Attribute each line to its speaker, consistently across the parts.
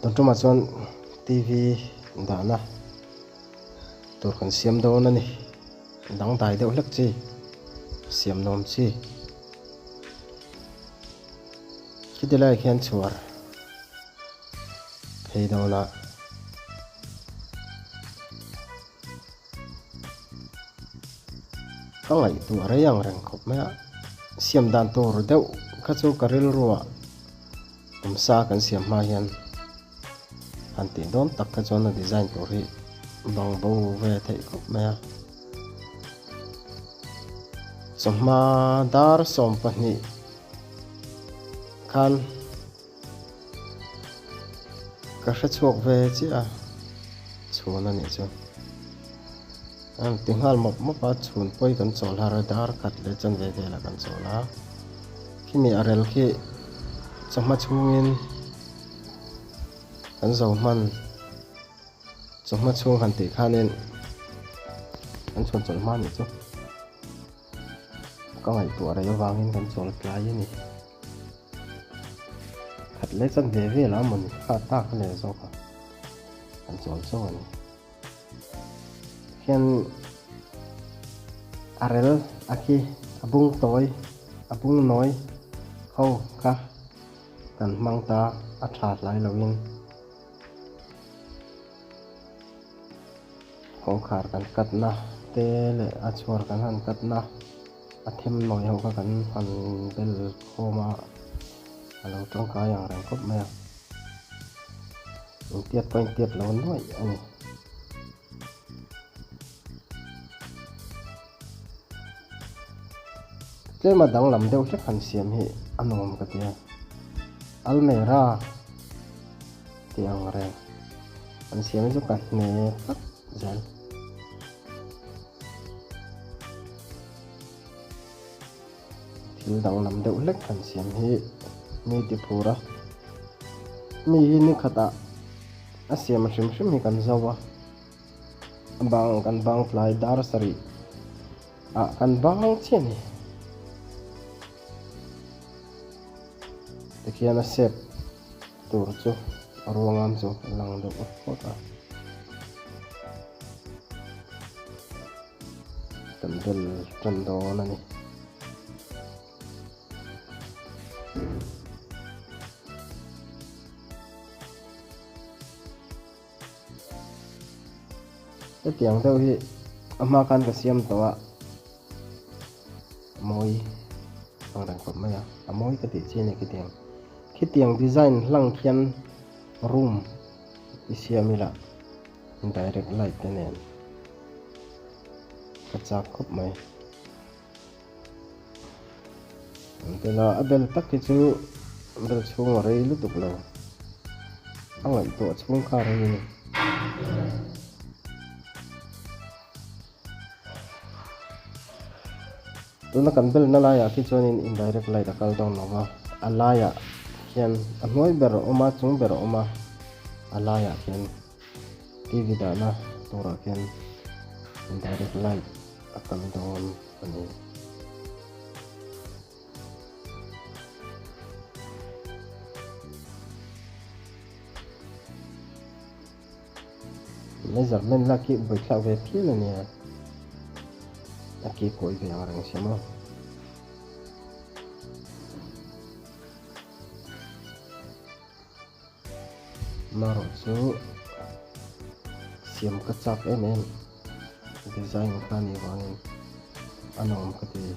Speaker 1: Tun tumah chuan TV dahna tur kan siam dawn a ni. Dangdai deuh hlek chi, siam nuam chi. Khiti laiah khian chhuar phei dawn a. Ka ngaihtuah rei ang reng khawp mai a, siam dan tur deuh kha chu ka rilruah awmsa kan siam hma hian han tih dawn tak kha chuan a design tur hi bang bo ve theih khawp mai a. Chawhma dar 20 khan Ka hre chhuak ve chiah a, chhun a nih chu. A rawn ti nghal mawp mawp a, chhun pawi kan chawl har a, dar khat leh chanve velah kan chawl a. Khimi a rel khi chawhma chhungin kan zo hman, chawhma chhung han tih khanin kan chhun chawlh hma a nih chu. Ka ngaihtuah rei avangin kan chawl tlai a ni. Khat leh chan ve vel a mawni kha tak a leh zawk a kan chawl chaw a ni. Khian a rel a khi a bung tawi a bung nawi ho kha kan hmang ta a tha hlai loin kawngkhar kan cut na te leh a chhuar kan han cut na. A them nawi ho kha kan han bel khawm a, a lo tangkai ang reng khawp mai a. Intiat pawh intiat lo nuaih a ni. Tlema danglam deuh hlek han siam hi a nuam ka ti a. Almera tih ang reng an siam hi chu ka hne tlat zel. Thil danglam deuh hlek han siam hi mi ti phur a, mi hi ni khatah a siam hrim hrim hi kan zo a, a bang kan bang tlai dar sarih ah kan bang chiah a ni. Tikhian a sep tur chu a ruangam chu a lang deuh phawt a. Kan bel tan dawn a ni. Hetiang deuh hi a hma khan ka siam tawh a, a mawi ang reng khawp mai a, a mawi ka tih chi a ni khitiang. Khitiang design hlang khian room i siam ila direct light te nen ka chak khawp mai. An tel a, a bel tak hi chu bel chhung a rei lutuk lo, a ngaihtuah chhung kha a rei a ni. Tuna kan belna laiah khi chuanin indirect light a kal dawn lo va, a laiah khian a hnuai ber a awm a, chung ber a awm a, a laiah khian TV dahna turah khian indirect light a kal dawn a ni. Measurement lak hi buaithlak ve phian a nia. A ke kawi ve ang reng sia maw. Marawh chu siam ka chak em em design kha ni vangin a nuam ka ti.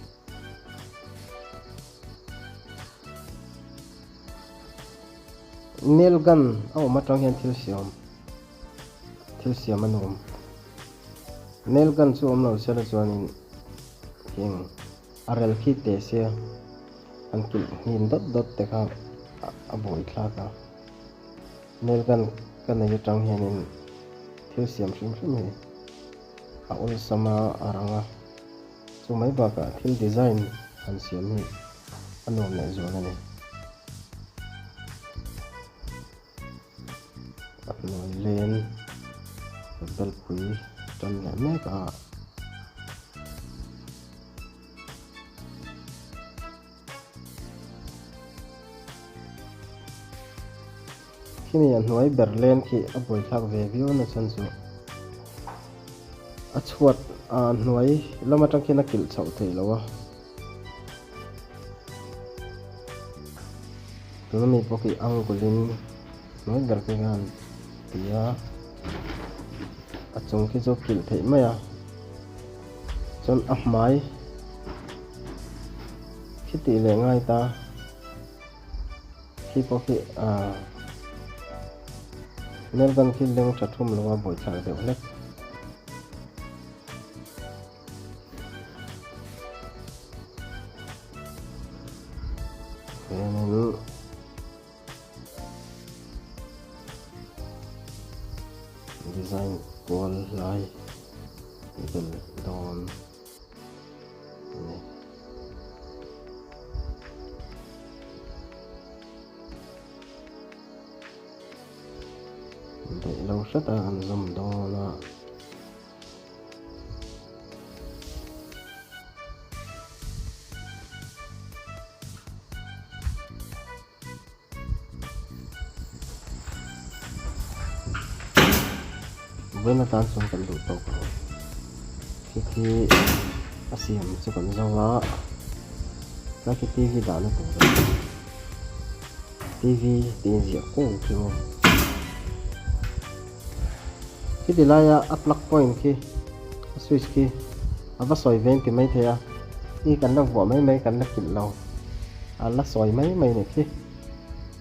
Speaker 1: Nail gun a awm atang hian thil siam thil siam a nuam. Nail gun chu awm lo sela chuanin heng a rel khi teh se an kilh hnim dawt dawt te kha a buai thlak a. Nail gun ka nei atang hianin thil siam hrim hrim hi a awlsam a a rang a. Chu mai bakah thil design han siam hi a nuam leh zual a ni. A hnuai len belpui tan leh mek a. Khimi a hnuai ber len khi a buaithlak ve viau na chhan chu a chhuat a hnuai lam atang khian a kilh chhoh theih loh a. Tuna mi pawh khi angle in hnuai ber khi khan ti a a chung khi chu kilh theih mai a chuan a hmai khi tih leh ngai ta. Khi pawh khi ahh nail gun khi leng tha thum lo a buaithlak deuh hlek. Hianin design kual lai vel dawn. A ni. Daih lo hret a an zawm dawn a. Vawiin atan chuan kan duh tawk ang khi khi a siam chu kan zo a tlai khi tv dahna tur a ni tv tih inziah kung khi maw khiti laia a plug point khi a switch khi a va sawi ve an ti maithei a i kan la vuah mai mai kan la kilh lo a la sawi mai mai a ni khi.